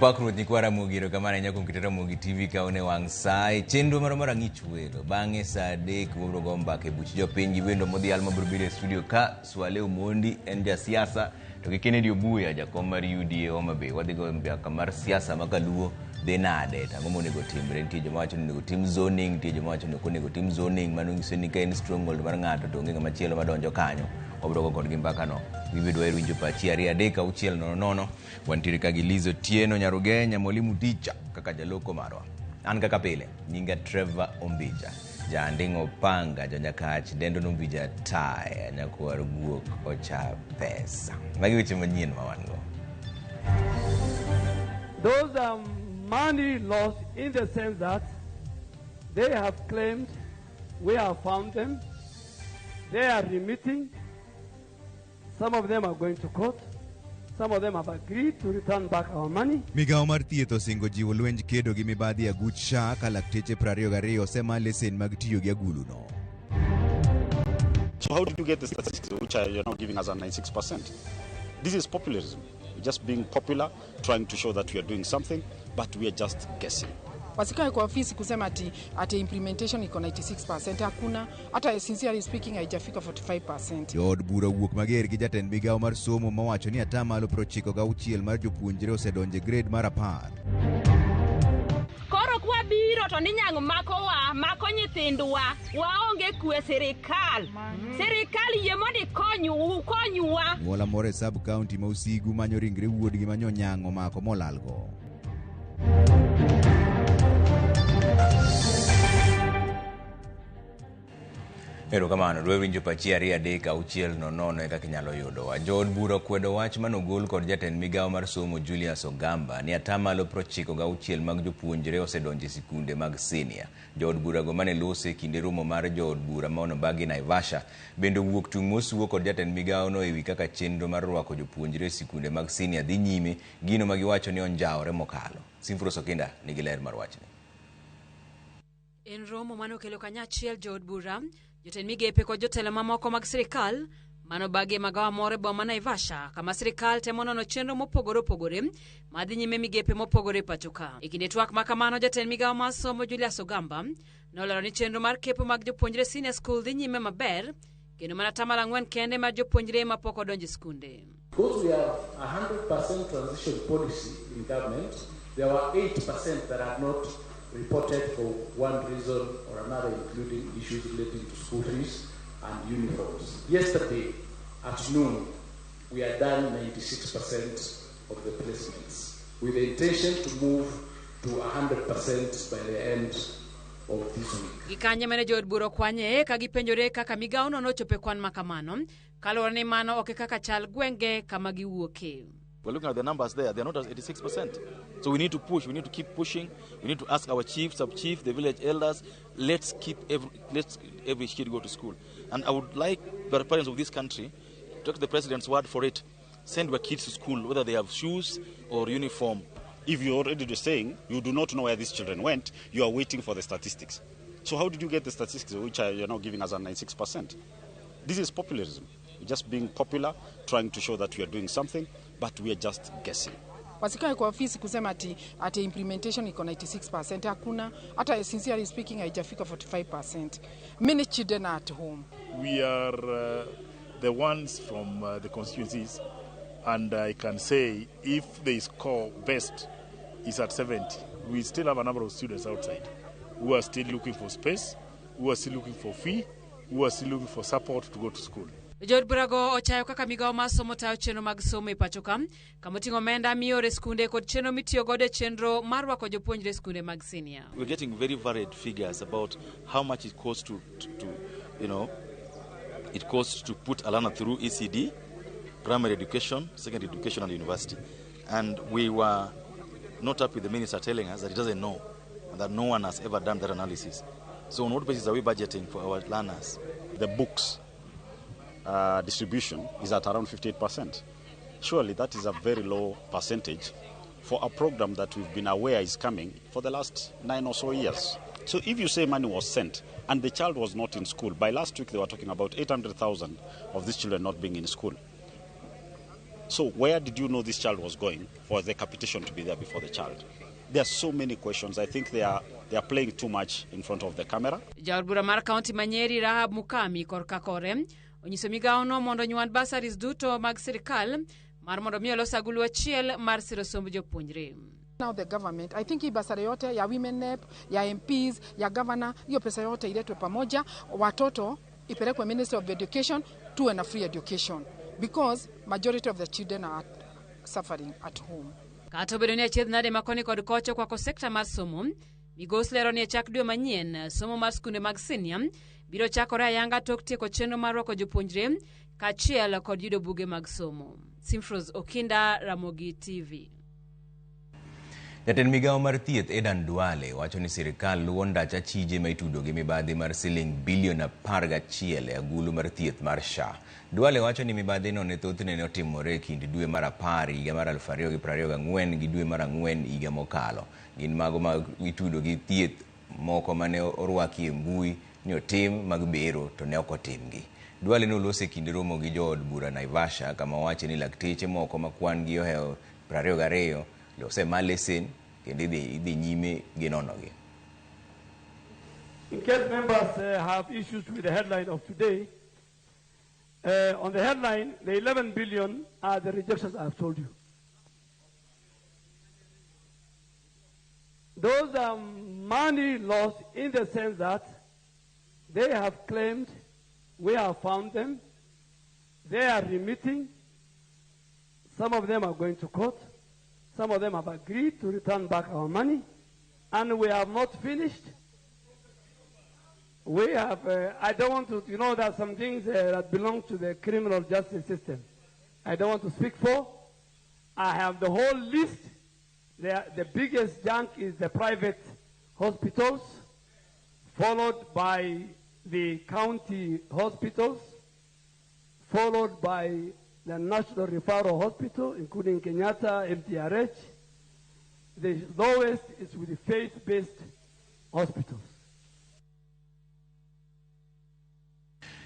Opak Ruoth nyikwa Ramogi, erokamano ahinya kuom keto Ramogi TV ka une wang' sa e chenro marwa mar Ang'ich Welo. Bang'e sa 3 wabiro go mbaka e buch jopiny gi wendo modhial mabiro biro e studio ka Swale Omondi en jasiasa to gi Kennedy Obuya jakom mar UDA Homa Bay. Wadhi go mbaka mar siasa ma kaluo dhi nade to ang'o monego timre. Nitie joma wacho ni onego tim zoning, nitie joma wacho ni ok onego tim zoning. Mano nyiso ni ka en stronghold mar ng'ato to onge ng'ama chielo madonjo kanyo. Wabiro go kodgi mbaka no. Wibiro dwaro winjo pachi 2 3 6 0 0. Wantiere ka gi Liz Otieno Nyarugenya, mwalimu ticha kaka jaloko marwa. An kaka pile, nyinga Trevor Ombija. Jaanding'o panga, jonyakach, dendo nombija taya, nyakwar guok ocha pesa. Magi weche manyien ma wan go. Those are money lost in the sense that they have claimed we have found them, they are remitting, some of them are going to court, some of them have agreed to return back our money. Migawo mar thieth osingo jiwo lwenj kedo gi mibadhi e aguch SHA ka lakteche 22 osema lesen mag tiyo gi aguluno. So how did you get the statistics which are you're now giving us at 96%? This is populism. We're just being popular, trying to show that we are doing something, but we are just guessing. Wasikae kwa ofisi kusema ati implementation iko 96%. Hakuna, hata sincerely speaking haijafika 45%. Jood bura owuok mager gi jatend migawo mar somo mawacho ni atamalo 96 mar jopuonjre osedonjo e grade mar 10. Koro kwabiro to ni nyang' makowa, mako nyithindwa, waonge kwe sirikal. Sirikal yie mondo ikonywa. Anyuola moro e sub county ma Usigu manyo ringre wuodgi ma nyonyang' omako molalgo. Erokamano, dwa winjo pachi 2 3 6 0 0 e kaka inyalo yudowa. Jood bura okwedo wach manogol kod jatend migawo mar somo Julius Ogamba ni atamalo 96 mag jopuonjre osedonjo e sikunde mag senior. Jood burago mane lose e kinde romo mar jood bura ma onobagi Naivasha bende owuok tung' mosuo kod jatend migawono ewi kaka chenro mar rwako jopuonjre e sikunde mag senior dhi nyime, gino ma giwacho ni onjawore mokalo. Simfros Okinda nigi ler mar wachni. En romo mane okelo kanyachiel jood bura, jotend migepe kod jotelo mamoko mag sirikal manobagi e magawa moro e boma ma Naivasha, kama sirikal temo nono chenro mopogore opogore madhi nyime migepe mopogore e pacho ka. E kinde twak ma kamano, jatend migawo mar somo Julius Ogamba nolero ni chenro mar kepo mag jopuonjre senior school dhi nyime maber, kendo mana 4% kende mar jopuonjre ma pok odonjo e skunde. Because we have 100% transition policy in government, there were 8% that are not reported for one reason or another, including issues relating to school fees and uniforms. Yesterday at noon, we had done 96% of the placements, with the intention to move to 100% by the end of this week. Gikanye mane jood bura okwanye ka gipenjore kaka migawono nochopo e kwan ma kamano, kaluwore ni mano ok e kaka chal gwenge kama giwuoke. We're looking at the numbers there, they're not at 86%. So we need to push, we need to keep pushing, we need to ask our chief, sub-chief, the village elders, let's every kid go to school. And I would like the parents of this country to take the president's word for it. Send your kids to school, whether they have shoes or uniform. If you're already saying you do not know where these children went, you are waiting for the statistics. So how did you get the statistics which are you're now giving us at 96%? This is populism. We're just being popular, trying to show that we are doing something, but we are just guessing. Wasikae kwa ofisi kusema ati implementation iko 96%. Hakuna, hata sincerely speaking haijafika 45%. Many children are at home. We are the ones from the constituencies, and I can say if they score best is at 70, we still have a number of students outside who are still looking for space, who are still looking for fee, who are still looking for support to go to school. Jood burago ochayo kaka migawo mar somo tayo chenro mag somo e pacho ka, kama oting'o omenda mioro e skunde kod chenro mitiyo godo e chenro mar rwako jopuonjre e skunde mag senior. We're getting very varied figures about how much it costs to, you know, it costs to put a learner through ECD, primary education, secondary education and university. And we were not up with the minister telling us that he doesn't know and that no one has ever done that analysis. So on what basis are we budgeting for our learners? The books distribution is at around 58%. Surely that is a very low percentage for a program that we've been aware is coming for the last 9 or so years. So if you say money was sent and the child was not in school, by last week they were talking about 800,000 of these children not being in school. So where did you know this child was going for the capitation to be there before the child? There are so many questions. I think they are playing too much in front of the camera. Jaod bura mar kaunti ma Nyeri Rahab Mukami korka kore onyiso migawono mondo onywand bursaries duto mag sirikal mar mondo mi olos agulu achiel mar siro somb jopuonjre. Now the government, I think hii basari yote ya women NEP, ya MPs, ya governor, hiyo pesa yote iletwe pamoja, watoto ipelekwe Ministry of Education, tuwe na free education because majority of the children are suffering at home. Kata obedo ni achiedh nade ma koni kod kocha kwako sekta mar somo, migosi lero ni e chak dwe manyien somo mar skunde mag senior biro chakore ayanga tok tieko chenro mar rwako jopuonjre kaachiel kod yudo buge mag somo. Simfros Okinda, Ramogi TV. Jatend migawo mar thieth Adan Duale wacho ni sirikal luwo ndach achije ma itudo gi mibadhi mar siling bilion 11 e agulu mar thieth mar SHA. Duale wacho ni mibadhino ne thothne ne otimore e kind dwe mar 10 higa mar 2024 gi dwe mar 4 higa mokalo. Gin mago ma itudo gi thieth moko mane orwaki e mbui ni otim mag bero to ne ok otimgi. Duale ne oloso e kind romo gi jood bura Naivasha kama owacho ni lakteche moko ma kwan gi ohewo 22 osema lesen kendo idhi nyime gi nonogi. In case members have issues with the headline of today, on the headline, the 11 billion are the rejections I've told you. Those are money lost in the sense that they have claimed, we have found them, they are remitting, some of them are going to court, some of them have agreed to return back our money, and we have not finished. We have, I don't want to, you know, there are some things that belong to the criminal justice system. I don't want to speak for. I have the whole list. The biggest junk is the private hospitals, followed by the county hospitals, followed by the National Referral Hospital, including Kenyatta, MTRH. The lowest is with the faith-based hospitals.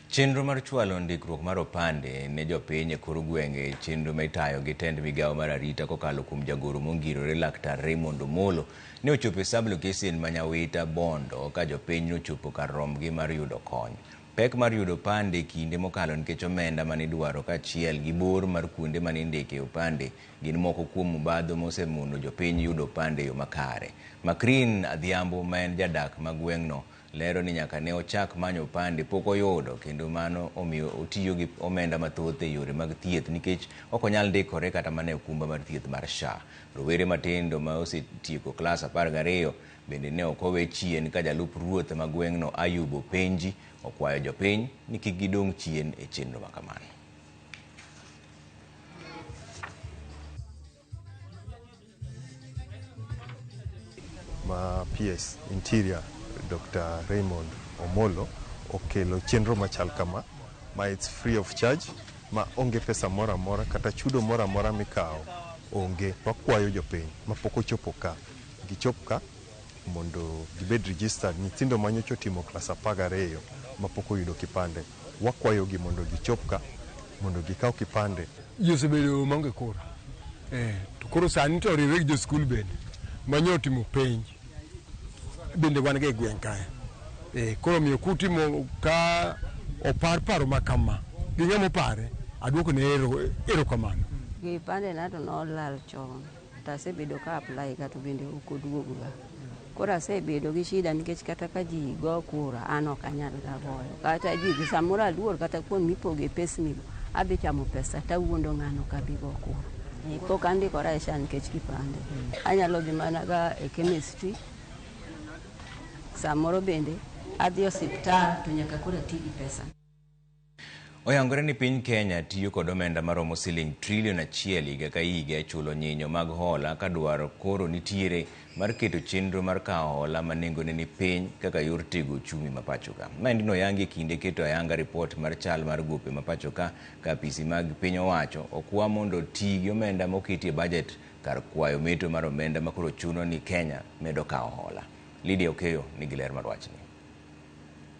Chenro mar chwalo ndikruok mar opande ne jopiny e kor gwenge, chenro ma itayo gi tend migawo mar arita kokalo kuom jagoro mongirore Laktar Raymond Omolo ne ochopo e sub-location ma Nyawita Bondo ka jopiny nochopo kar rombgi mar yudo kony. Pek mar yudo opande kinde mokalo nikech omenda manidwaro kaachiel gi bor mar kuonde manindike opande gin moko kuom mobadho mosemono jopiny yudo opande e yo makare. Macrin Adhiambo ma en jadak ma gweng'no lero ni nyaka ne ochak manyo opande pok oyudo kendo mano omiyo otiyo gi omenda mathoth e yore mag thieth nikech ok onyal ndikore kata mana e okumba mar thieth mar SHA. Rowere matindo ma osetieko klas 12 bende ne ok owe chien ka jalup ruoth ma gweng'no Ayub Openji okwayo jopiny ni kik gidong' chien e chenro ma kamano. Ma PS Interior Dr. Raymond Omolo okelo chenro machal kama ma it's free of charge, ma onge pesa moro amora kata chudo moro amora mikawo onge. Wakwayo jopiny mapok ochopo ka gichop ka mondo gibed registered. Nyithindo manyocha otimo klas 12 mapok oyudo kipande, wakwayogi mondo gichop ka mondo gikaw kipande. Ji osebedo maonge kura, to koro sani to oriwre gi jo skul bende manyo otimo penj bende wan ga e gweng' kae. Koro omiyo kutimo ka opar paro ma kama gi ng'ama opare, aduoko ne erokamano. Kipande na to nolal chon, to asebedo ka apply ga to bende ok oduogo ga. Koro asebedo gi shida nikech kata ka ji go kura an ok anyal ga goyo. Kata ji dhi samoro aluor kata kuon mipoge pesni go, adhi chamo pesa tawuondo ng'ano ka bi go kura. Pok andikora e SHA nikech kipande. Anyalo dhi mana ga e chemistry, samoro bende adhi osiptal to nyaka koro ati gi pesa. Oyangore ni piny Kenya tiyo kod omenda maromo siling trilion 1 higa ka higa e chulo nyinyo mag hola ka dwaro koro nitiere mar keto chenro mar kawo hola ma nengone ni piny kaka yor tego uchumi ma pacho ka. Maendi noyangi e kinde keto ayanga ripot mar chal mar gope ma pacho ka ka apisi mag piny owacho okwa mondo oti gi omenda moketi e bajet kar kwayo meto mar omenda ma koro chuno ni Kenya medo kawo hola. Lydia Okeyo nigi ler mar wachni.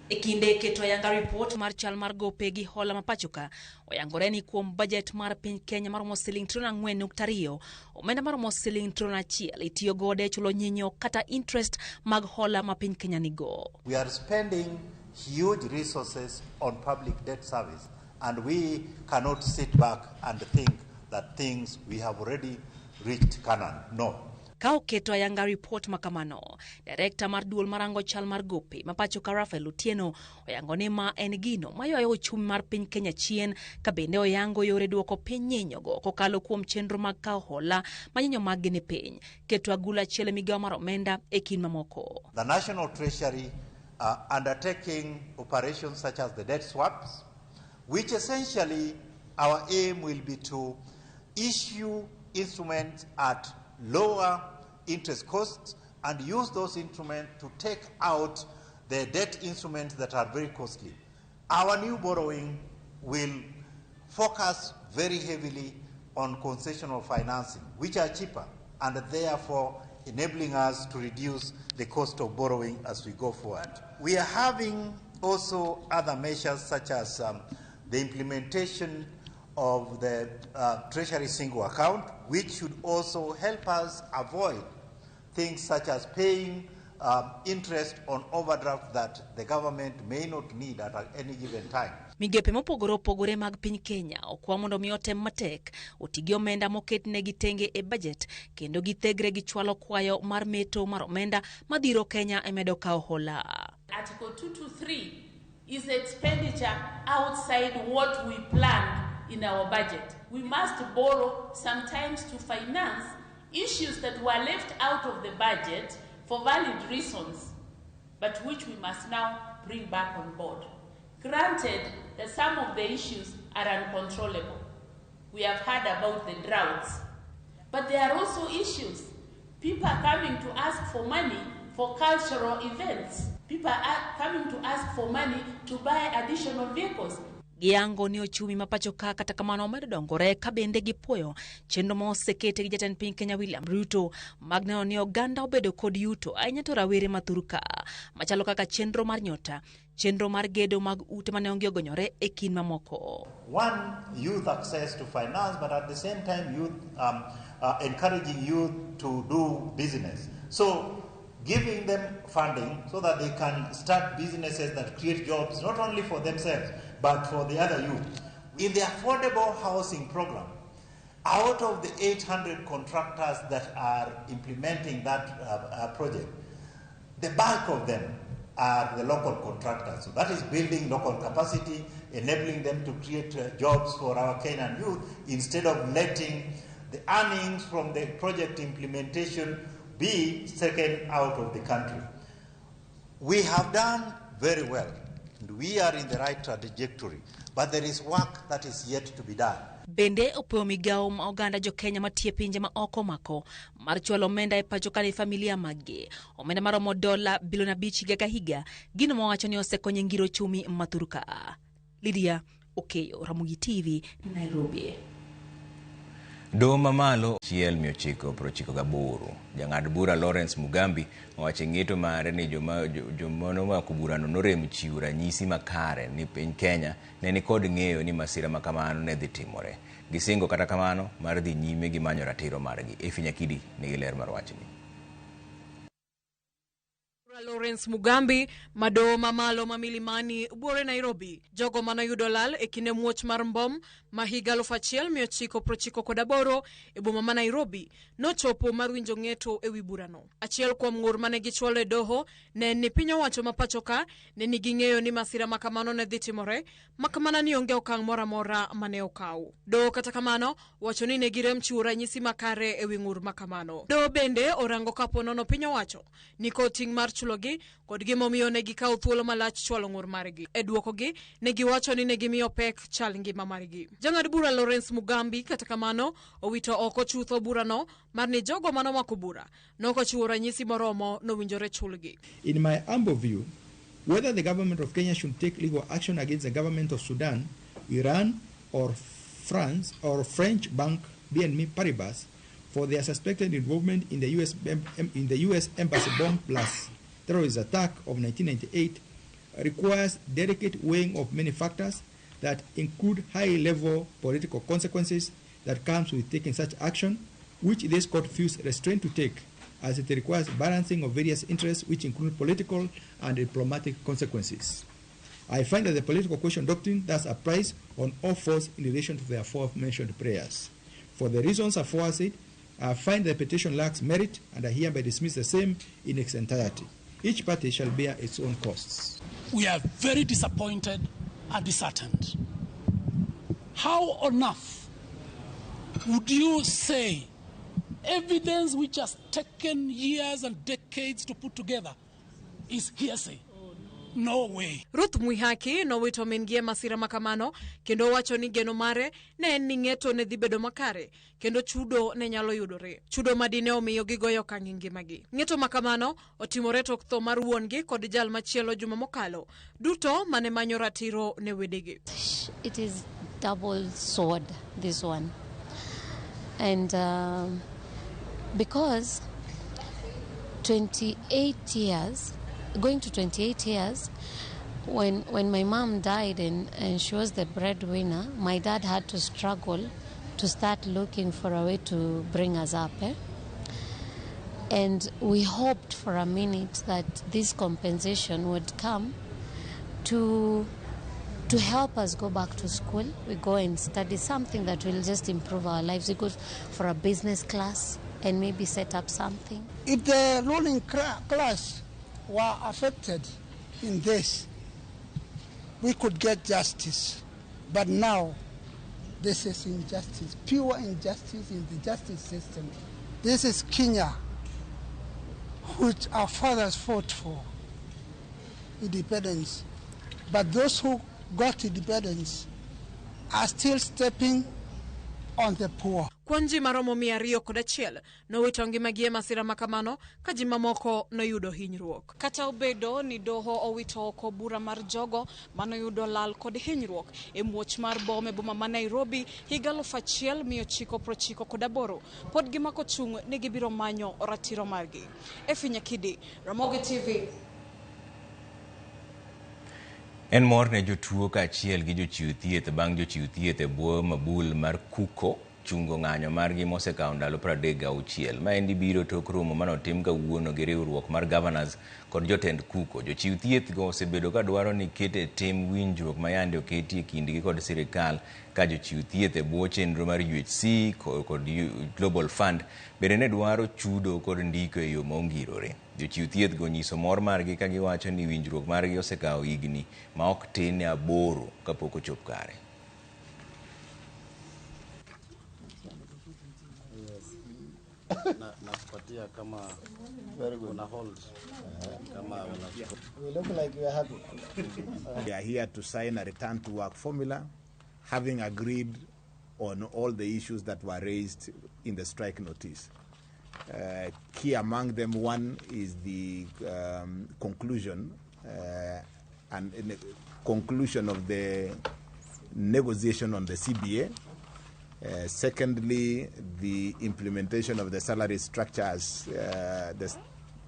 E kinde keto ayanga ripot mar chal mar gope gi hola ma pachoka, oyangore ni kuom bajet mar piny Kenya maromo siling trilion 4.2, omenda maromo siling trilion 1 itiyo godo e chulo nyinyo kata interest mag hola ma piny Kenya nigo. We are spending huge resources on public debt service, and we cannot sit back and think that things we have already reached Canaan. No. Ka oketo ayanga ripot ma kamano, direkta mar duol marango chal mar gope ma pacho ka Rafael Otieno oyango ni ma en gino maywayo ochumi mar piny Kenya chien, ka bende oyango yore duoko piny nyinyogo kokalo kuom chenro mag kawo hola ma nyinyo maggi ni piny, keto agula achiel e migawo mar omenda e kind mamoko. The National Treasury undertaking operations such as the debt swaps, which essentially our aim will be to issue instruments at lower interest costs and use those instruments to take out the debt instruments that are very costly. Our new borrowing will focus very heavily on concessional financing, which are cheaper and therefore enabling us to reduce the cost of borrowing as we go forward. We are having also other measures such as the implementation of the Treasury Single Account, which should also help us avoid things such as paying interest on overdraft that the government may not need at any given time. Migepe mopogore opogore mag piny Kenya okwa mondo mi otem matek oti gi omenda moketnegi tenge e bajet kendo githegre gi chwalo kwayo mar meto mar omenda madhiro Kenya e medo kawo hola. Article 223 is expenditure outside what we planned in our budget. We must borrow sometimes to finance issues that were left out of the budget for valid reasons, but which we must now bring back on board. Granted that some of the issues are uncontrollable. We have heard about the droughts, but there are also issues. People are coming to ask for money for cultural events. People are coming to ask for money to buy additional vehicles. Giyango ni ochumi ma pacho ka kata kamano omedo dongore ka bende gipuoyo chenro ma osekete gi jatend piny Kenya William Ruto mag neno ni oganda obedo kod yuto ahinya to rawere ma thur ka machalo kaka chenro mar nyota, chenro mar gedo mag ute mane onge ogonyore e kind mamoko. One, youth access to finance, but at the same time youth encouraging youth to do business. So giving them funding so that they can start businesses that create jobs not only for themselves but for the other youth. In the affordable housing program, out of the 800 contractors that are implementing that project, the bulk of them are the local contractors. So that is building local capacity, enabling them to create jobs for our Kenyan youth instead of letting the earnings from the project implementation be taken out of the country. We have done very well, and we are in the right trajectory, but there is work that is yet to be done. Bende opuoyo migawo ma oganda jo Kenya matiyo e pinje ma oko omako mar chwalo omenda e pacho ka ne familia maggi. Omenda maromo $5 bilion higa ka higa, gino mawacho ni osekonyo e ngiro ochumi ma thur ka. Lydia Okeyo, Ramogi TV, Nairobi. Doho mamalo 1998 jang'ad bura Lawrence Mugambi owacho e ng'eto mare ni joma nomako burano norem chiwo ranyisi makare ni piny Kenya ne nikod ng'eyo ni masira ma kamano ne dhi timore. Gisingo kata kamano mar dhi nyime gi manyo ratiro margi. Efi Nyakidi nigi ler mar wachni. Lawrence Mugambi madoho mamalo ma Milimani buore Nairobi. Jogo manoyudo lal e kinde muoch mar mbom ma higa 1998 e boma ma Nairobi nochopo mar winjo ng'eto e wi burano. Achiel kuom ng'ur mane gichwalo e doho ne en ni piny owacho ma pacho ka ne nigi ng'eyo ni masira ma kamano ne dhi timore, makamana ni onge okang' moro amora mane okaw. Doho kata kamano wacho ni ne girem chiwo ranyisi makare e wi ng'ur ma kamano. Doho bende orango kapo nono piny owacho ni kod ting' mar chulogi kod gimomiyo ne gikawo thuolo malach chwalo ng'ur margi. E dwokogi ne giwacho ni ne gimiyo pek chal ngima margi. Jang'ad bura Lawrence Mugambi kata kamano owito oko chutho burano mar ni jogo manomako bura nokochiwo ranyisi moromo nowinjore chulgi. In my humble view, whether the government of Kenya should take legal action against the government of Sudan, Iran, or France or French bank BNP Paribas for their suspected involvement in the US Embassy bomb blast terrorist attack of 1998 requires delicate weighing of many factors that include high-level political consequences that comes with taking such action, which this court feels restrained to take, as it requires balancing of various interests, which include political and diplomatic consequences. I find that the political question doctrine thus applies on all fours in relation to the aforementioned prayers. For the reasons aforesaid, I find the petition lacks merit and I hereby dismiss the same in its entirety. Each party shall bear its own costs. We are very disappointed and disheartened. How on earth would you say evidence which has taken years and decades to put together is hearsay? No way. Ruth Mwihaki nowito min-gi e masira ma kamano kendo owacho ni geno mare ne en ni ng'eto ne dhi bedo makare kendo chudo ne nyalo yudore. Chudo ma dine omiyo gigoyo okang' e ngimagi. Ng'eto ma kamano otimore tok tho mar wuon-gi kod jal machielo juma mokalo, duto mane manyo ratiro ne wedegi. It is double sword, this one. And because 28 years, going to 28 years, when my mom died and she was the breadwinner, my dad had to struggle to start looking for a way to bring us up. And we hoped for a minute that this compensation would come to help us go back to school. We go and study something that will just improve our lives. We go for a business class and maybe set up something. If the ruling class were affected in this, we could get justice. But now, this is injustice, pure injustice in the justice system. This is Kenya, which our fathers fought for independence. But those who got independence are still stepping on the poor. Kwan ji maromo 201 nowito ngimagi e masira ma kamano ka ji mamoko noyudo hinyruok. Kata obedo ni doho owito oko bura mar jogo manoyudo lal kod hinyruok e muoch mar bom e boma ma Nairobi higa 1998, pod gimako chung' ni gibiro manyo ratiro margi. Efi Nyakidi, Ramogi TV. En mor ne jotuo kaachiel gi jochiw thieth bang' jochiw thieth e bwo mabul mar Kuko chungo ng'anyo margi mosekawo ndalo 36. Maendi biro tok romo manotim kawuono gi riwruok mar governors kod jotend Kuko. Jochiw thieth go osebedo ka dwaro ni ket e tim winjruok ma yande oketi e kindgi kod sirikal ka jochiw thieth e bwo chenro mar UHC kod Global Fund bende ne dwaro chudo kod ndiko e yo ma ongirore. Jochiw thieth go nyiso mor margi ka giwacho ni winjruok margi osekawo higni ma ok tin ne 8 kapok ochop kare. Nakupatia kama una hold kama una. We look like we are happy. We are here to sign a return to work formula, having agreed on all the issues that were raised in the strike notice. Key among them, one is the conclusion and conclusion of the negotiation on the CBA. Secondly, the implementation of the salary structures, the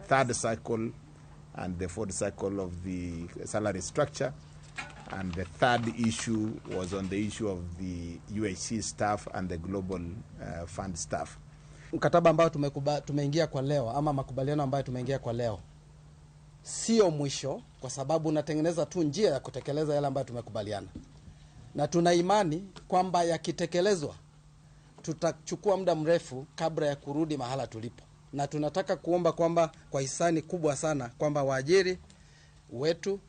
third cycle and the fourth cycle of the salary structure. And the third issue was on the issue of the UHC staff and the Global Fund staff. Mkataba ambao tumeingia kwa leo ama makubaliano ambayo tumeingia kwa leo sio mwisho, kwa sababu unatengeneza tu njia ya kutekeleza yale ambayo tumekubaliana. Na tuna imani kwamba yakitekelezwa tutachukua muda mrefu kabla ya kurudi mahala tulipo. Na tunataka kuomba kwamba kwa hisani kubwa sana kwamba waajiri wetu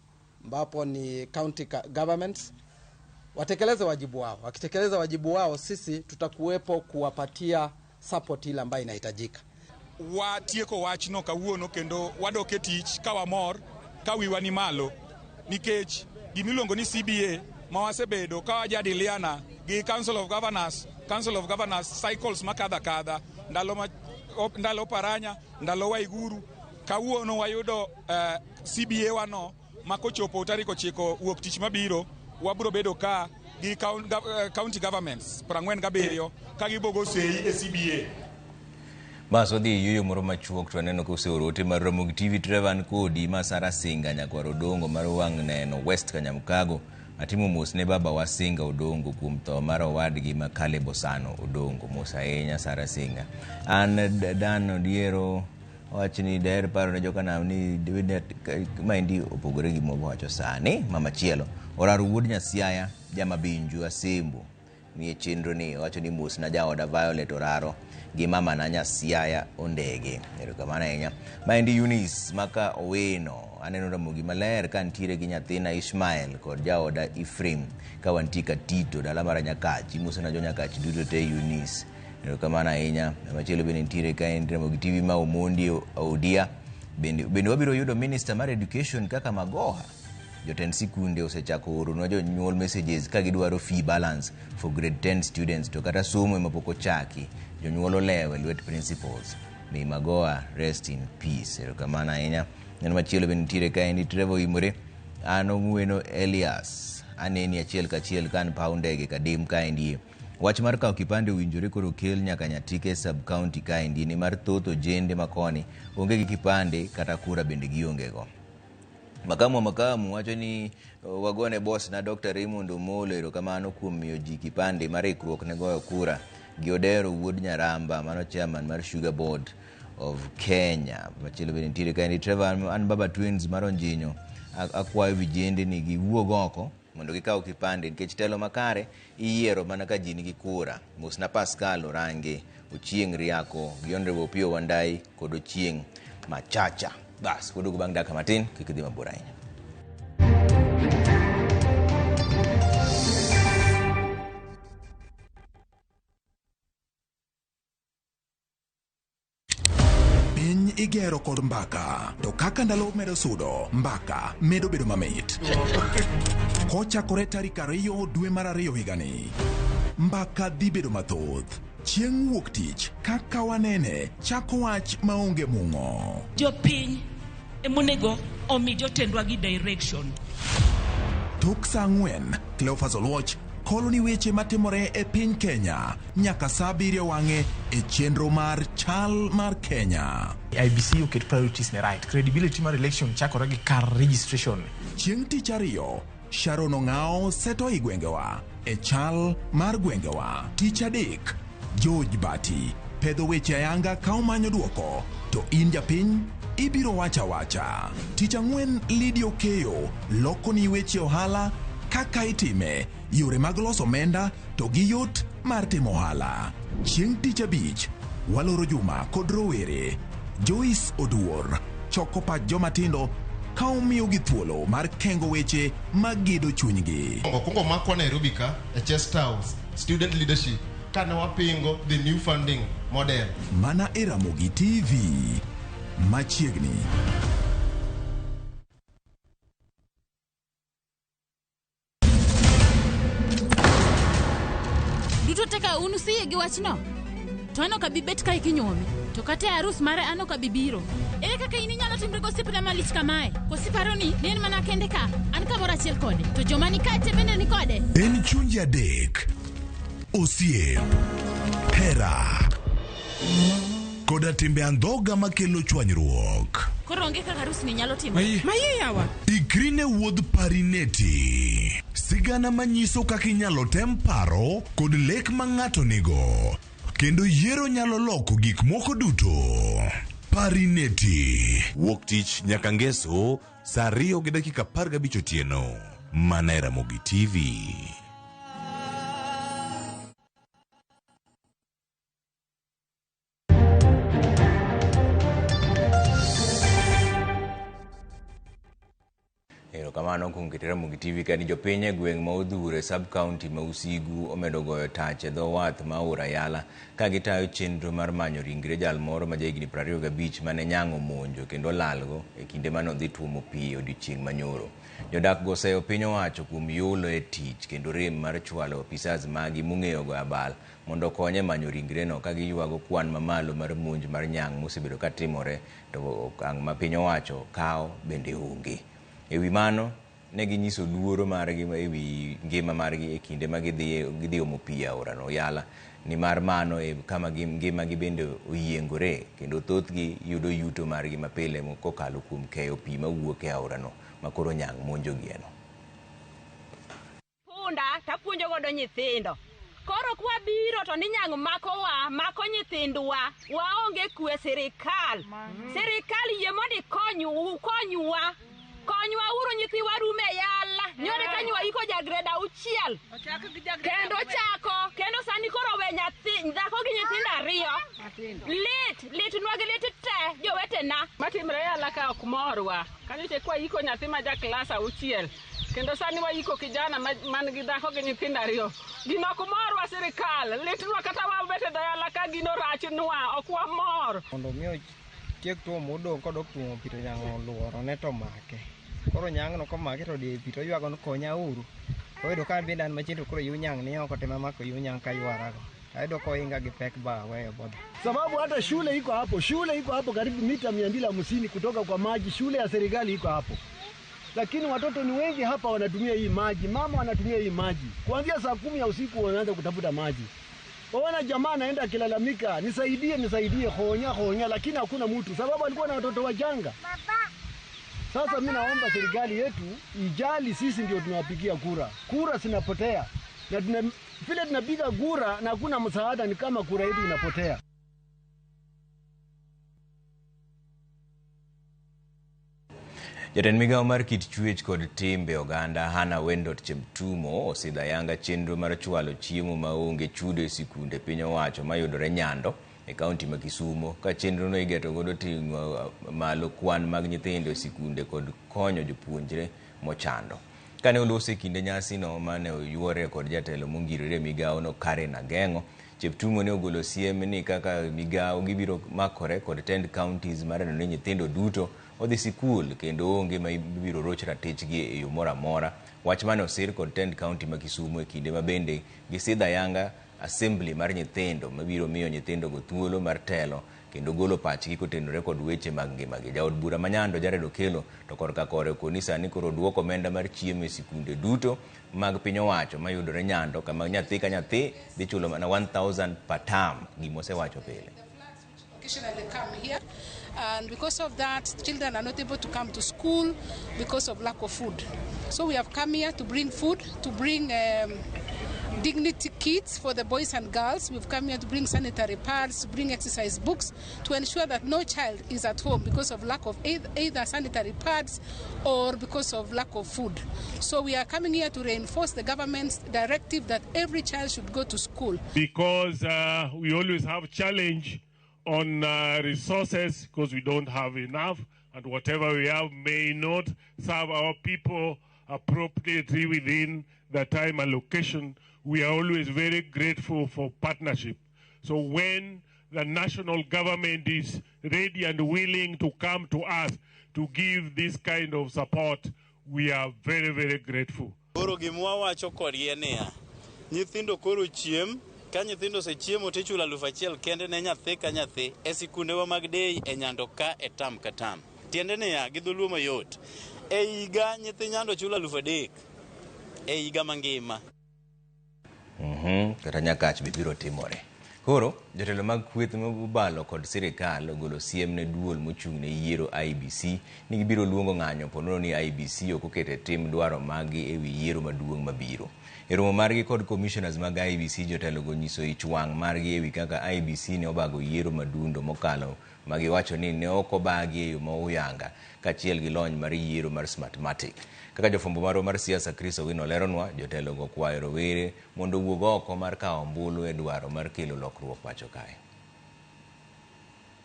ambapo ni county governments watekeleze wajibu wao. Wakitekeleza wajibu wao, sisi tutakuwepo kuwapatia support ile ambayo inahitajika. Watieko wachno kawuono kendo wadok e tich ka wamor ka wiwa ni malo nikech gimiluongo ni CBA ma wasebedo ka wajadiliana gi Council of Governors cycles makadha kadha ndalo Paranya, ndalo Waiguru. Kawuono wayudo CBA wano makochopo tarik 9 wuok tich mabiro wabiro bedo ka gi county governments 47 ka gibogo sei e CBA. Bas wadhi e yueyo moro machuok to aneno ka oseoro ote mar Ramogi TV Trevor an kodi ma Sara Singa nyakwar Odongo mar wang' neno West Kanyamkago. Atimo mos ne baba wa Singa Odongo kuom tho mar owadgi ma Caleb Osano Odongo. Mos ahinya Sara Singa. An Dan Odiero wach ni daher paro ne jokanam ni maendi opogore gi mwawacho sani. Mamachielo Oraro wuod Nyasiaya Jamabinju Asembo nie chenro ni owacho ni mos na jaoda Violet Oraro gi mama na Nyasiaya Ondege. Erokamano ahinya. Maendi Eunice maka Owino aneno Ramogi maler ka ntiere gi nyathina Ishmael kod jaoda Ephraim ka wantie Katito dala mar Nyakach. Imoso na jo Nyakach duto te Eunice. Erokamano ahinya. Machielo bende nitiere ka en Ramogi TV ma Omondi Odia. Bende wabiro yudo minister mar education kaka Magoha. Jotend sikunde osechako oronwa jonyuol messages ka gidwaro fee balance for grade 10 students to kata somo ema pok ochaki. Jonyuol olewo e lwet principals. May Magoha rest in peace. Erokamano ahinya. Neno machielo bende nitiere ka endi Trevor Imore. An Ong'weno Elias. Aneni achiel kachiel ka an paw ndege Kadim kaendi. Wach mar kawo kipande owinjore koro kel nyaka Nyatike sub county kaendi nimar thoth ojende makoni onge gi kipande kata kura bende gionge go. Makamu wa makamu wacho ni wagone boss na Dr. Raymond Omolo erokamano kuom miyo ji kipande mar ikruok ne goyo kura gi Odero wuod Nyaramba mano chairman mar Sugar Board of Kenya. Machielo bende nitiere kaendi Trevor an baba twins mar Onjinyo akwayo vijende ni giwuog oko mondo gikaw kipande nikech telo makare iyiero mana ka ji nigi kura. Mosna Pascal Orange, Ochieng' Riako, gi Honorable Opiyo Wandayi kod Ochieng' Machacha. Bas, waduogo bang' dakika matin, kik idhi mabor ahinya. Piny igero kod mbaka, to kaka ndalo medo sudo, mbaka medo bedo mamit. Kochakore tarik 2 dwe mar 2 higani, mbaka dhi bedo mathoth. Chieng' wuok tich, kaka wanene, chako wach maonge mung'o. Jopiny emonego omi jotendwa gi direction. Tok saa 4, Cleophas Oluoch kolo ni weche matimore e piny Kenya nyaka saa 7 wang'e e chenro mar Chal mar Kenya. IEBC oket priorities ne right. Credibility mar election chakore gi kar registration. Chieng' tich ariyo, Sharon Ong'ao seto i gwengewa e chal mar gwengewa. Tich adek, George Bati pedho weche ayanga ka omanyo duoko, to in japiny ibiro wacha wacha. Tich ang'wen, Lydia Okeyo loko ni weche ohala kaka itime, yore mag loso omenda to gi yot mar timo ohala. Chieng' tich abich, waloro juma kod rowere. Joyce Oduor choko pach joma tindo ka omiyogi thuolo mar kengo weche magedo chunygi. Okwongo makwa Nairobi ka e Chest House student leadership kane wapingo the new funding model. Mana e Ramogi TV machiegni. Duto te ka un usiyie gi wachno, to an ok abi bet kae kinyuomi, to kata e arus mare an ok abi biro. Ere kaka in inyalo timri gosiepna malich kamae? Koso iparo ni ne en mana kende ka, an kamoro achiel kode, to joma ni kae te bende ni kode? En chunje adek, osiep, hera, koda timbe andhoga makelo chwanyruok. Koro onge kaka arusni nyalo timore. Mayie yawa. Ikri ne wuodh Parineti, sigana manyiso kaka inyalo tem paro kod lek ma ng'ato nigo, kendo yiero nyalo loko gik moko duto. Parineti. Wuok tich nyaka ngeso saa 2:15 otieno, mana e Ramogi TV. Erokamano kuom keto Ramogi TV kani jopiny e gweng' ma Odhuro e sub county ma Usigu omedo goyo tach e dho wath ma Aora Yala ka gitayo chenro mar manyo ringre jal moro ma jahigni 25 mane nyang' omonjo kendo olalgo e kinde mane odhi tuomo pi e odiochieng' manyoro. Jodak go oseyo piny owacho kuom yulo e tich kendo rem mar chwalo apisas magi mong'eyo goyo abal mondo okony e manyo ringreno ka giywago kwan mamalo mar monj mar nyang' mosebedo katimore to okang' ma piny owacho kawo bende onge. E wi mano, ne ginyiso luoro margi e wi ngima margi e kinde ma gidhi omo pi e aorano Yala Nimar mano e kama ngimagi bende oyiengore kendo thothgi yudo yuto margi mapile kokalo kuom keyo pi mawuok e aorano makoro nyang' monjogieno. Punda tapuonjo godo nyithindo. Koro kwabiro to ni nyang' makowa, mako nyithindwa, waonge kwe sirikal. Sirikal yie mondo ikonywa. Konywa uru nyithiwa rume yala. Nyore kanyo iko ja grade 6. Kendo chako, kendo sani koro we nyathi, dhako gi nyithindo 2. Lit nwa gi lit te jowetena. Matimre yala ka ok morwa. Kanyo kwa iko nyathi ma ja klas 6. Kendo sani waiko kijana man gi dhako gi nyithindo 2. Gino ok morwa sirikal. Litnwa kata wabet e dala ka gino rachnwa, ok wamor. Mondo mi otiek tuo modong' kodok tuomo pi to nyang' oluoro ne to make. Koro nyang'no komake to die pi to ywago ni konya uru. Oyudo ka an bende an machiegni to koro yu nyang' ni oko tema mako yu nyang' kaywarago. Ayudo koinga gi pek ba aweyo bodho. Sababu hata shule iko hapo, shule iko hapo karibu mita 250 kutoka kwa maji, shule ya serikali iko hapo. Lakini watoto ni wengi hapa wanatumia hii maji, mama wanatumia hii maji. Kuanzia saa 10 ya usiku wanaanza kutafuta maji. Ona jamaa anaenda akilalamika, nisaidie, nisaidie, honya, honya, lakini hakuna mtu sababu alikuwa na watoto wachanga. Sasa mimi naomba serikali yetu ijali, sisi ndio tunawapigia kura. Kura zinapotea. Na vile tunapiga kura na hakuna msaada, ni kama kura yetu inapotea. Jatend migao mar kit chwech kod timbe oganda Hannah Wendot Cheptumo osidho ayanga chenro mar chwalo chiemo maonge chudo e sikunde piny owacho mayudore Nyando e kaunti ma Kisumo ka chenrono igeto godo ting'o malo kwan mag nyithindo e sikunde kod konyo jopuonjre mochando. Kane oloso e kinde nyasino mane oyuore kod jatelo mongirore e migawono Karen Ageng'o, Cheptumo ne ogolo siem ni kaka migawo gibiro makore kod tend counties mar neno ni nyithindo duto odhi sikul kendo onge ma ibiro roch ratichgi e yo moro amora. Wach mane osir kod tend county ma Kisumo e kinde ma bende gisidho ayanga assembly mar nyithindo mabiro miyo nyithindogo thuolo mar telo kendo golo pachgi kotenore kod weche mag ngimagi. Jaod bura ma Nyando Jared Okello to korka kore okoni sani koro duoko omenda mar chiemo e sikunde duto mag piny owacho mayudore Nyando kama nyathi ka nyathi dhi chulo mana 1000 per term, gimosewacho pile. Occasionally come here, and because of that, children are not able to come to school because of lack of food. So we have come here to bring food, to bring dignity kits for the boys and girls. We've come here to bring sanitary pads, to bring exercise books, to ensure that no child is at home because of lack of either sanitary pads or because of lack of food. So we are coming here to reinforce the government's directive that every child should go to school. Because we always have challenge on resources because we don't have enough, and whatever we have may not serve our people appropriately within the time allocation. We are always very grateful for partnership. So when the national government is ready and willing to come to us to give this kind of support, we are very, very grateful. Koro gima wawacho kodgi en niya, nyithindo koro chiem, ka nyithindo osechiemo tichulo 1000 kende ne nyathi ka nyathi e sikundewa mag day e Nyando ka e tam ka tam. Tiende niya, gi dholuo mayot, e higa nyithi Nyando chulo 3000 e higa mangima. Kata nyakach be biro timore. Koro, jotelo mag kweth mobalo kod sirikal ogolo siem ne duol mochung' ne yiero IEBC ni gibiro luongo ng'anyo ponono ni IEBC ok oketo e tim dwaro maggi ewi yiero maduong' mabiro. E romo margi kod commissioners mag IEBC, jotelogo nyiso ich wang' margi ewi kaka IEBC ne obago yiero madundo mokalo ma giwacho ni ne ok obagi e yo ma oyanga kaachiel gi lony mar yiero mar Smartmatic. Kaka jofwambo marwa mar siasa Chris Owino leronwa, jotelogo kwayo rowere mondo owuog oko mar kawo ombulu e dwaro mar kelo lokruok pacho kae.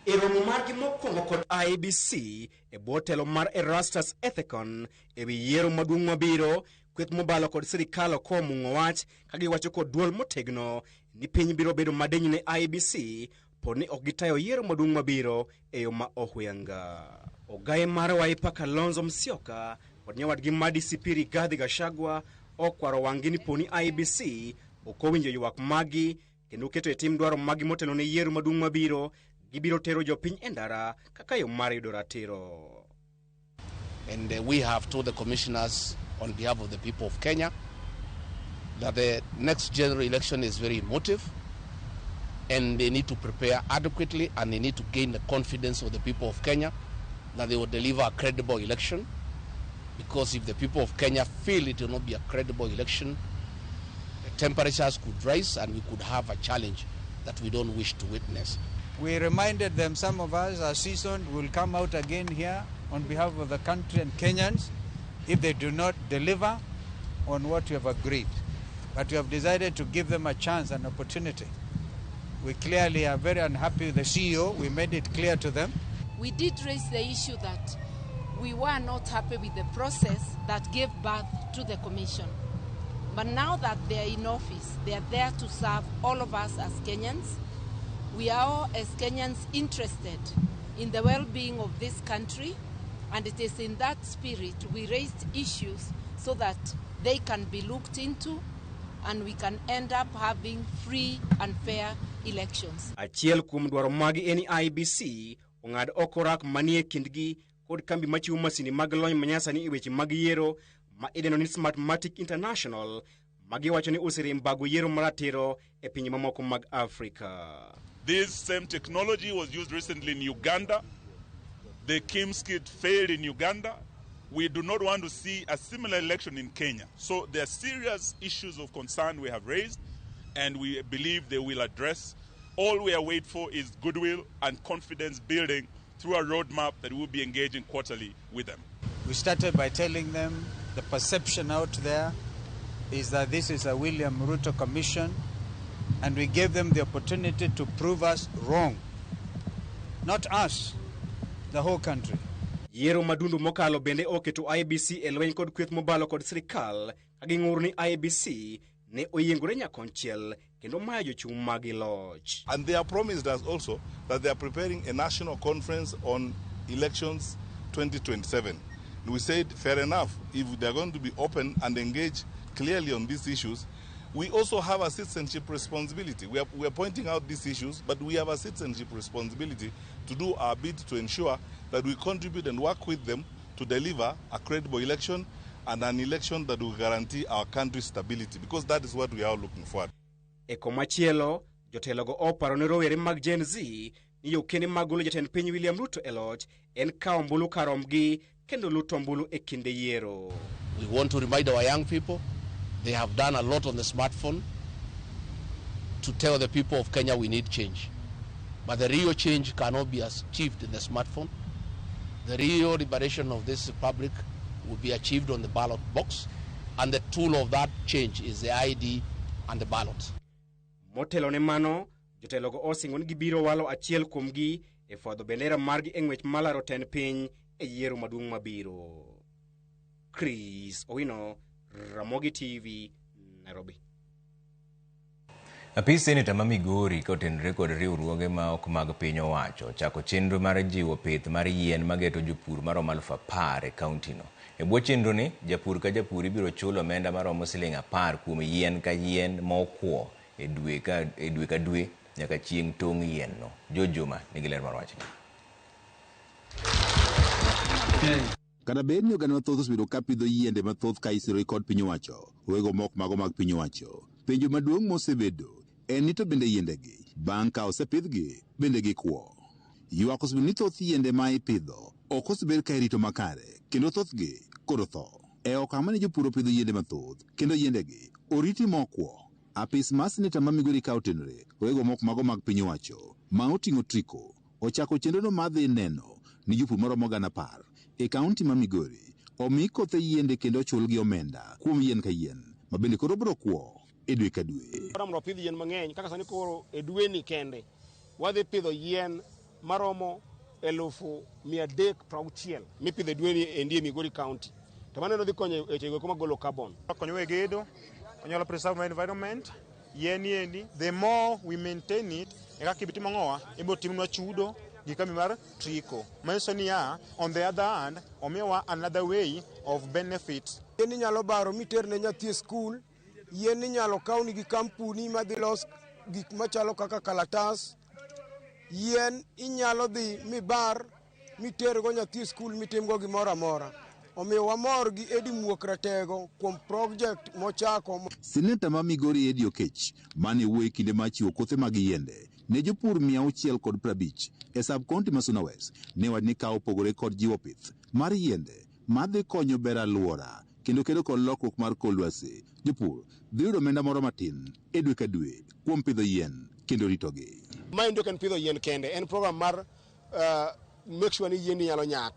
E romo margi mokwongo kod IEBC e bwo telo mar Erastus Ethekon ewi yiero maduong' mabiro, kweth mobalo kod sirikal ok omung'o wach ka giwacho kod duol motegno ni piny biro bedo madiny ne IEBC pod ni ok gitayo yiero maduong' mabiro e yo ma ohuyanga. Ogaye mar Wiper Kalonzo Musyoka kod nyawadgi ma DCP Rigathi Gachagua okwaro wang'gi ni poni IEBC ok owinjo ywak maggi kendo keto e tim dwaro maggi motelo ne yiero maduong' mabiro, gibiro tero jopiny e ndara kaka yo mar yudo ratiro. And we have told the commissioners on behalf of the people of Kenya that the next general election is very emotive. And they need to prepare adequately, and they need to gain the confidence of the people of Kenya that they will deliver a credible election. Because if the people of Kenya feel it will not be a credible election, the temperatures could rise and we could have a challenge that we don't wish to witness. We reminded them, some of us are seasoned, will come out again here on behalf of the country and Kenyans if they do not deliver on what we have agreed. But we have decided to give them a chance, an opportunity. We clearly are very unhappy with the CEO. We made it clear to them. We did raise the issue that we were not happy with the process that gave birth to the commission. But now that they are in office, they are there to serve all of us as Kenyans. We are all, as Kenyans, interested in the well-being of this country, and it is in that spirit we raised issues so that they can be looked into and we can end up having free and fair elections. Achiel kuom dwaro mag en ni IEBC ong'ad oko rak manie kindgi kod kambi machiwo masinde mag lony manyasani e weche mag yiero ma idendo ni Smartmatic International, ma giwacho ni oserem bago yiero maratiro e pinje mamoko mag Afrika. This same technology was used recently in Uganda. The KIEMS kit failed in Uganda. We do not want to see a similar election in Kenya. So there are serious issues of concern we have raised, and we believe they will address. All we are waiting for is goodwill and confidence building through a roadmap that we will be engaging quarterly with them. We started by telling them the perception out there is that this is a William Ruto commission, and we gave them the opportunity to prove us wrong. Not us, the whole country. Yiero madundu mokalo bende oketo IEBC e lweny kod kweth mobalo kod sirikal ka ging'ur ni IEBC ne oyiengore nyakonchiel kendo mayo jochung' magi loch. And they have promised us also that they are preparing a national conference on elections 2027. And we said, fair enough, if they are going to be open and engage clearly on these issues, we also have a citizenship responsibility. We are pointing out these issues, but we have a citizenship responsibility to do our bit to ensure that we contribute and work with them to deliver a credible election and an election that will guarantee our country's stability, because that is what we are looking for. E komachielo, jotelogo oparo ne rowere mag Gen Z ni yo kende mag golo jatend piny William Ruto e loch en kawo ombulu karomgi kendo luto ombulu e kinde yiero. We want to remind our young people they have done a lot on the smartphone to tell the people of Kenya we need change. But the real change cannot be achieved in the smartphone. The real liberation of this republic will be achieved on the ballot box, and the tool of that change is the ID and the ballot. Motelo ne mano, jotelogo osingo ni gibiro walo achiel kuomgi e fwadho bendera margi e ng'wech malaro tend piny e yiero maduong' mabiro. Chris Owino, Ramogi TV, Nairobi. Apis seneta ma Migori ka otenore kod riwruoge ma ok mag piny owacho ochako chenro mar jiwo pith mar yien mageto jopur maromo 10,000 e kaunti no. E bwo chenro ni, japur ka japur ibiro chulo omenda maromo siling 10 kuom yien ka yien ma okwo e dwe ka dwe nyaka chieng' tong' yien no. George Juma nigi ler mar wachni. Kata bed ni oganda mathoth osebedo ka pidho yiende mathoth ka isiro kod piny owacho, wego mok mago mag piny owacho. Penjo maduong' mosebedo en ni to bende yiendegi bang' ka osepidhgi bende gikwo. Ywak osebedo ni thoth yiende ma ipidho ok osebed ka irito makare kendo thothgi koro tho. E okang' mane jopur opidho yiende mathoth kendo yiendegi oriti mokwo. Apis mar seneta ma Migori ka otenore wego mok mago mag piny owacho ma oting'o triko ochako chenrono mar dhi neno ni jopur maromo 10,000 e kaunti ma Migori omi kothe yiende kendo ochulgi omenda kuom yien ka yien ma bende koro biro kwo e dwe ka dwe. Mondo wapidh yien mang'eny kaka sani koro e dweni kende wadhi pidho yien maromo 360,000 mipidho e dweni endi e Migori County. To mano dhi konyo e weche go magolo carbon. Konyo e gedo, onyalo preserve my environment. Yien endi, the more we maintain it, e kaka ibitimo ang'owa, ibiro timnwa chudo gi kambi mar Trico. Manyiso niya, on the other hand, omiyowa another way of benefit. Yien inyalo baro miter ne nyathi e skul, yien inyalo kawni gi kampuni madhi los gik machalo kaka kalatas, yien inyalo dhi mibar mitergo nyathi e skul mitimgo gimoro amora. Omiyo wamor gi Eddie Muok Ratego kuom project mochako. Seneta ma Migori Eddie Oketch mane wuoyo e kinde mar chiwo kothe mag yiende ne jopur 650 e sub-county ma Suna West ne wach ni ka opogore kod jiwo pith mar yiende madhi konyo bero alwora kendo kedo kod lokruok mar kor lwasi, jopur dhi yudo omenda moro matin e dwe ka dwe kuom pidho yien kendo ritogi. Maendi ok en pidho yien kende, en program mar make sure ni yiendi nyalo nyak.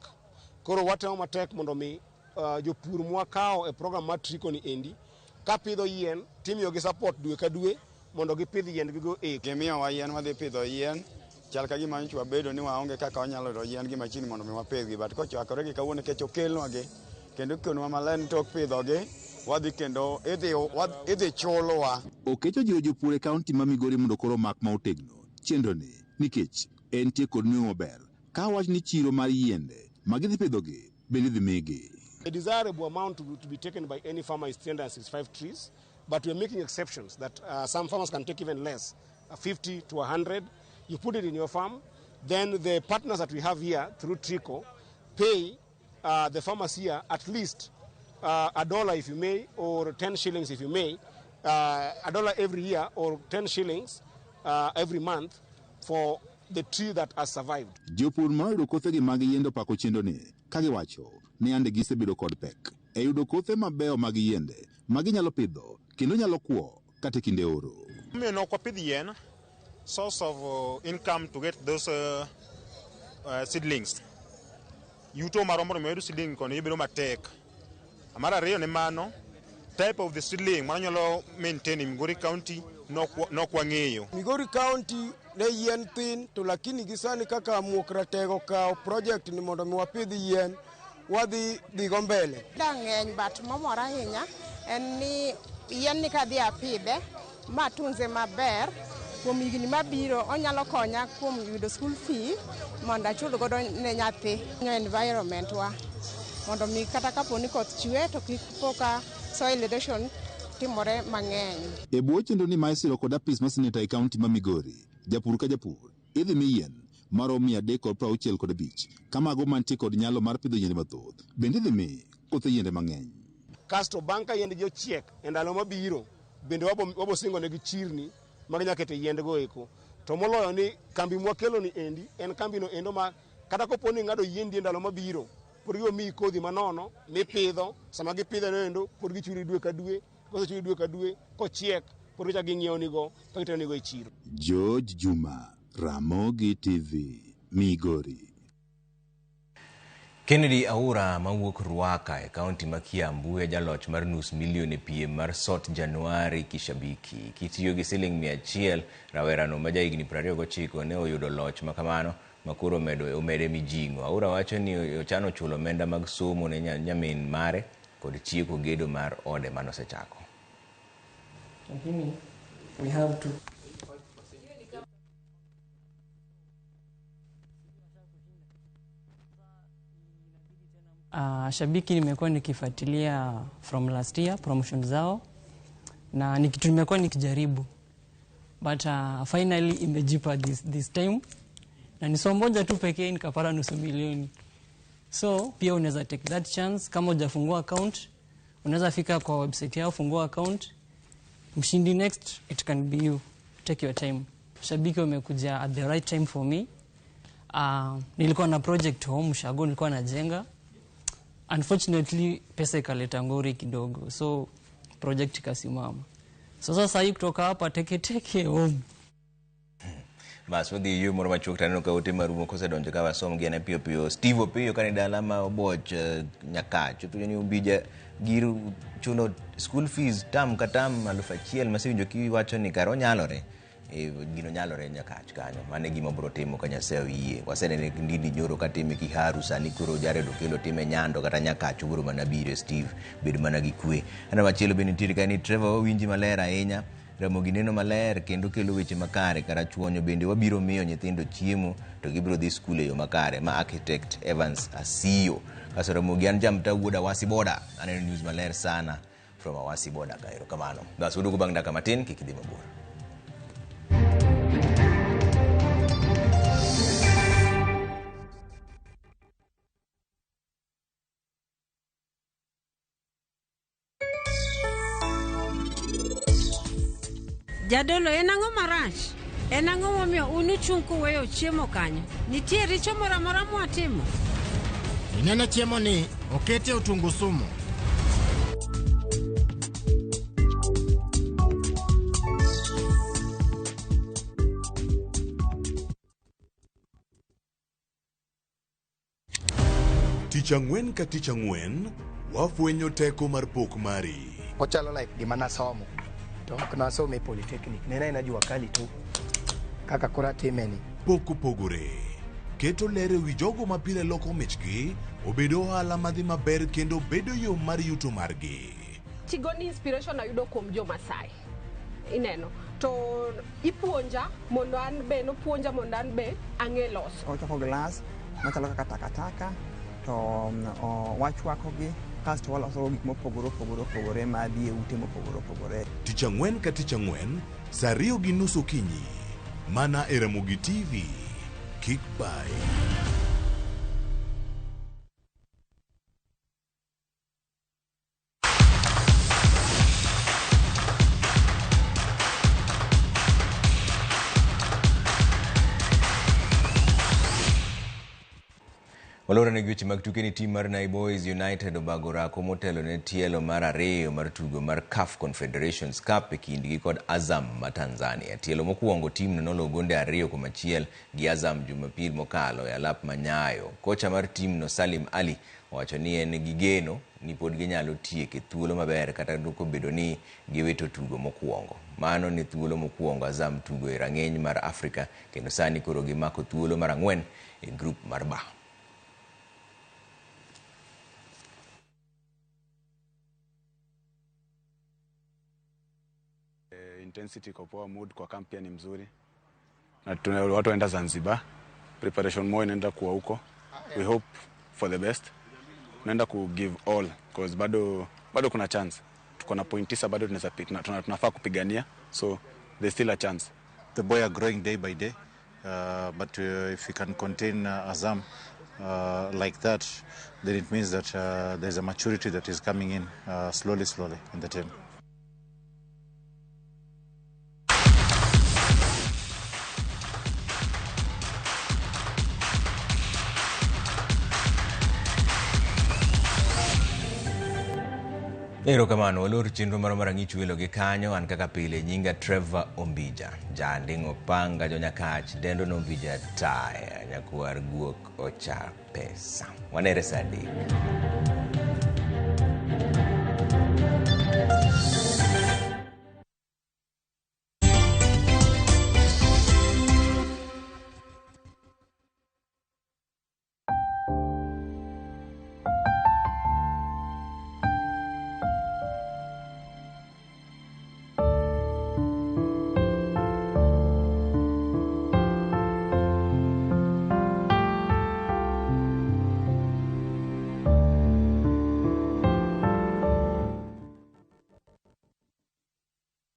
Koro watemo matek mondo mi jopur mwakawo e program mar Trico ni endi ka pidho yien timiyogi support dwe ka dwe mondo gipidh yiendgigo eko. Gimiyowa yien wadhi pidho yien, chal ka gima nyocha wabedo ni waonge kaka wanyalo yudo yien gi machiegni mondo mi wapidhgi, but kochakore gi kawuono nikech okelnwagi kendo ikonwa maler ni tok pidhogi wadhi kendo idhi chulwa. Okecho jiwo jopur e kaunti ma Migori mondo koro omak ma otegno chenroni nikech entie kod nweng'o maber ka wach ni chiro mar yiende ma gidhi pidhogi bende idhi migi. The desirable amount to be taken by any farmer is 365 trees, but we are making exceptions that some farmers can take even less, 50 to 100. You put it in your farm, then the partners that we have here through Trico pay the farmers here at least $1 if you may, or 10 shillings if you may, $1 every year or 10 shillings every month for the tree that has survived. Jopur manoyudo kothegi mag yiende opako chenroni ka giwacho ni ande gisebedo kod pek e yudo kothe mabeyo mag yiende ma ginyalo pidho kendo nyalo kwo kata e kinde oro. Omiyo ne ok wapidh yien, source of income to get those seedlings. Yuto marwa mondo mi wayud seedling koni bedo matek. Mar ariyo ne mano, type of the seedling mano nyalo maintain in Migori County nok wang'eyo. Migori County ne yien thin to lakini gi sani kaka Muok Ratego kawo project ni mondo mi wapidh yien wadhi dhigo mbele. Da ng'eny but momora ahinya en ni yien ni kadhi apidhe ma tunze maber kuom higni mabiro onyalo konya kuom yudo school fee mondo achul godo ne nyathi. Environment wa mondo mi kata kapo ni koth chwe to kik po ka soil erosion timore mang'eny. E bwo chenro ni ma isiro kod apis mar seneta e kaunti ma Migori, japur ka japur idhi mi yien maromo 365 ka mago mantie kod nyalo mar pidho yiende mathoth bende idhi mi kothe yiende mang'eny. Kasto bang' ka yiendgi ochiek e ndalo mabiro bende wabo singo negi chirni ma ginyalo keto yiendgo eko. To moloyo ni kambi mwakelo ni endi en kambino endo ma kata kopo ni ing'ado yiendi e ndalo mabiro pod gibiro miyi kodhi manono mipidho, sama gipidhe no endo pod gichuli dwe ka dwe, kosechuli dwe ka dwe kochiek pod gichako ging'iewonigo ka giteronigo e chiro. George Juma, Ramogi TV, Migori. Kennedy Aura mawuok Ruaka e kaunti ma Kiambu e jaloch mar $500,000 e piem mar Sot Januari Kishabiki. Kitiyo gi siling 100, rawerano ma jahigni 29 ne oyudo loch makamano ma koro omede mijing'o. Aura wacho ni ochano chulo omenda mag somo ne nyamin mare kod tieko gedo mar ode manosechako. Lakini we have to. Shabiki nimekuwa nikifuatilia from last year promotion zao na ni kitu nimekuwa nikijaribu, but finally imejipa this time, na ni somo moja tu pekee nikapata $500,000. So pia unaweza take that chance kama hujafungua account, unaweza fika kwa website yao, fungua account, mshindi next it can be you. Take your time. Shabiki wamekuja at the right time for me. Nilikuwa na project home Shago, nilikuwa najenga. Unfortunately pesa ikaleta ngori kidogo, so project ikasimama. So sasa hii kutoka hapa teke teke home. Bas wadhi yo moro machuok taneno ka ote marumo kosedonjo ka wasom gi ane piyo piyo. Steve Opiyo kane dala ma Oboch Nyakach openjo ni Ombija gir chulo school fees tam ka tam 1000 masewinjo kiwacho ni kare onyalore. Gino nyalore Nyakach kanyo. Mano e gima obiro timo ka Nyasaye oyie. Wasenene Ndindi Nyoro katime Kiharu, sani koro Jared Okello time Nyando kata Nyakach obiro mana biro. Steve, bed mana gi kwe. Aneno machielo be nitiere ka ni Trevor wawinji maler ahinya. Ramogi neno maler kendo kelo weche makare. Karachuonyo bende wabiro miyo nyithindo chiemo to gibiro dhi skul e yo makare. Ma architect Evans Asiyo. Kaso Ramogi an jamta wuod Awasi Boda. Aneno news maler sana from Awasi Boda ka. Erokamano. Bas waduogo bang' dakika matin, kik idhi mabor. Jadolo, en ang'o marach? En ang'o momiyo un uchung' kuweyo chiemo kanyo? Nitie richo moro amora mwatimo? Ineno chiemo ni oketie otungu sumu. Tich ang'wen ka tich ang'wen, wafwenyo teko mar pok mari. Ochalo like gima nasomo to ok nasomo e polytechnic ne en aena jua kali tu kaka koro atime ni. Pok opogore. Keto ler e wi jogo ma pile loko michgi obedo ohala madhi maber kendo bedo yo mar yuto margi. Tigoni inspiration ayudo kuom jo Masai. Ineno. To ipuonja mondo an be nopuonja mondo an be ang'e loso. Ochoko glass machalo kaka takataka to wachwakogi kasto waloso gik mopogore opogore opogore madhi e ute mopogore opogore. Tich ang'wen ka tich ang'wen, saa 2:30 okinyi. Mana e Ramogi TV. Kik bayi. Walora ne gi weche mag tuke ni tim mar Nai Boys United obago orako motelo ne tielo mar ariyo mar tugo mar CAF Confederations Cup e kindgi kod Azam ma Tanzania. Tielo mokwongo timno nolo gonde 2-1 gi Azam Jumapil mokalo e alap ma Nyayo. Kocha mar timno Salim Ali owacho ni en gi geno ni pod ginyalo tieke thuolo maber kata kobedo ni giwito tugo mokwongo. Mano ne thuolo mokwongo Azam tugo e rang'iny mar Afrika kendo sani koro gimako thuolo mar 4 e grup mar B. Intensity iko poa, mood kwa camp pia ni mzuri. Na tuna watu waenda Zanzibar. Preparation more inaenda kuwa huko. We hope for the best. Tunaenda ku give all because bado kuna chance. Tuko na point 9 bado tunaweza tunafaa kupigania. So there's still a chance. The boy are growing day by day. But if we can contain Azam like that, then it means that there's a maturity that is coming in slowly in the team. Erokamano, walor chenro mar rang'ich welo gi kanyo. An kaka pile nyinga Trevor Ombija, janding'o panga jonyakach, dendo no Ombija taya, nyakwar guok ocha pesa. Wanere saa 3.